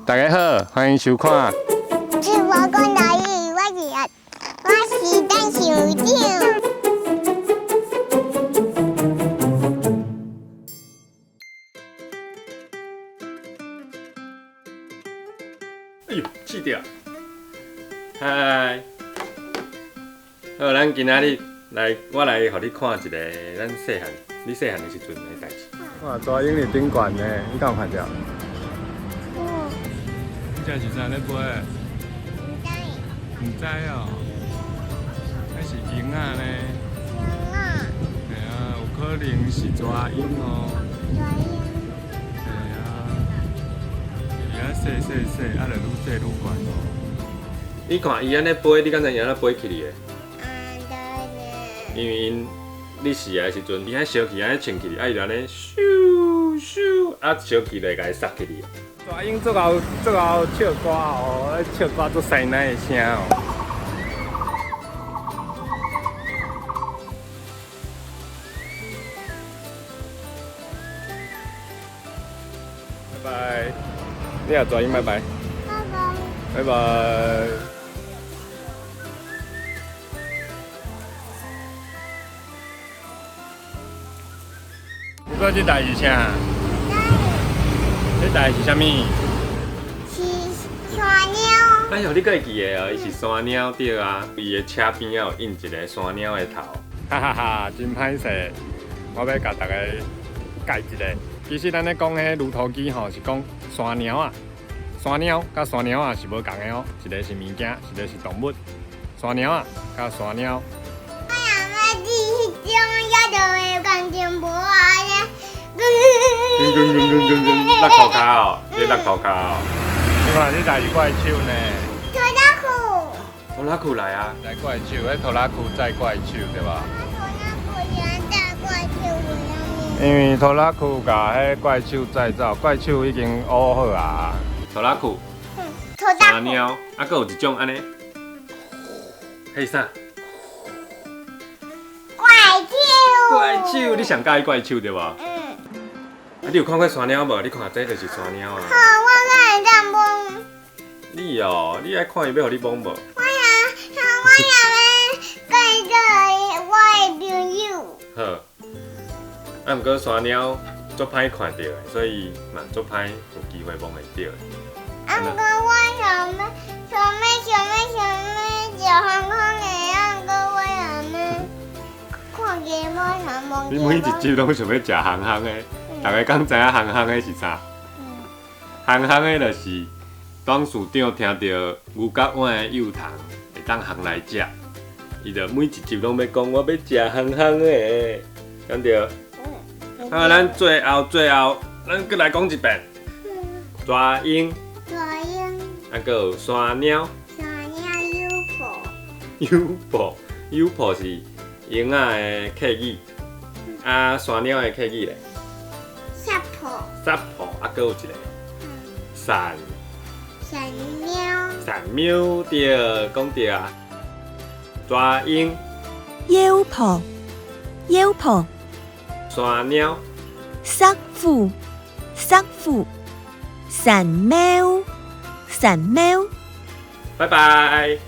大家好，歡迎收看。是我講台語，我是陳校長。哎喲，試著。嗨，好，咱今仔日來，我來予你看一个咱細漢，你細漢的時陣的代誌。哇，蛇鷹佇頂懸呢，你敢有看著？這是啥咧飛？毋知。毋知哦，那是鷹仔呢。鷹仔。嘿啊，有可能是蛇鷹哦。蛇鷹。嘿啊，伊遐細細細，啊，就愈細愈懸哦。你看伊按呢飛，你敢知伊按怎飛起去的？嗯，因為𪜶咧死的時陣，伊遐燒氣按呢穿起去，啊，伊就按呢咻咻，啊，燒氣就會共伊殺起去。蛇鷹足𠢕足𠢕唱歌哦，唱歌足師奶的聲哦。拜拜，你也蛇鷹拜拜。拜拜。拜拜。不過這台是啥？這台是啥物？是山貓。哎喲，你閣會記得哦？伊是山貓對啊，伊的車邊仔有印一个山貓的頭。哈哈哈，真歹勢，我欲共大家解一下。其實咱咧講彼鋁塗機吼，是講山貓仔。山貓佮山貓仔是無仝的哦，一个是物件，一个是動物。山貓仔佮山貓。我若欲煮彼種，也就會感情無啊咧。噔噔噔噔噔，落塗跤哦，你落塗跤哦。你看這台是怪手呢。拖拉庫。拖拉庫來啊，來怪手，彼拖拉庫載怪手對無？拖拉庫是按載怪手的。因為拖拉庫共彼怪手載走，怪手已經烏好啊。拖拉庫。拖拉庫。山貓，啊，閣有一種按呢，彼啥？怪手。怪手，你上佮意怪手對無？嗯。啊，你有看過山貓無？你看這就是山貓啊。好，我敢會當摸。你哦，你愛看伊欲予你摸無？我也，我也欲佮做我的朋友。好。啊，毋過山貓足歹看著的，所以嘛足歹有機會摸會著的。啊，毋過我想欲，想欲，想欲，想欲食香香的，啊，毋過我想欲看雞毛，想摸你每一集攏想欲食香香的，大家敢知影香香的是啥？香香的就是董事長聽著牛角碗的幼童會當烘來食，伊就每一集攏欲講我欲食香香的，敢對？好，咱最後最後，咱閣來講一遍。蛇鷹。蛇鷹。啊，閣有山貓。山貓有婆。有婆，有婆是鷹仔的客語，啊，山貓的客語咧？殺婆。殺婆，啊，閣有一个。山。山貓。山貓對，講對啊。蛇鷹。有婆，有婆。山貓。殺虎，殺虎，山貓，山貓。拜拜。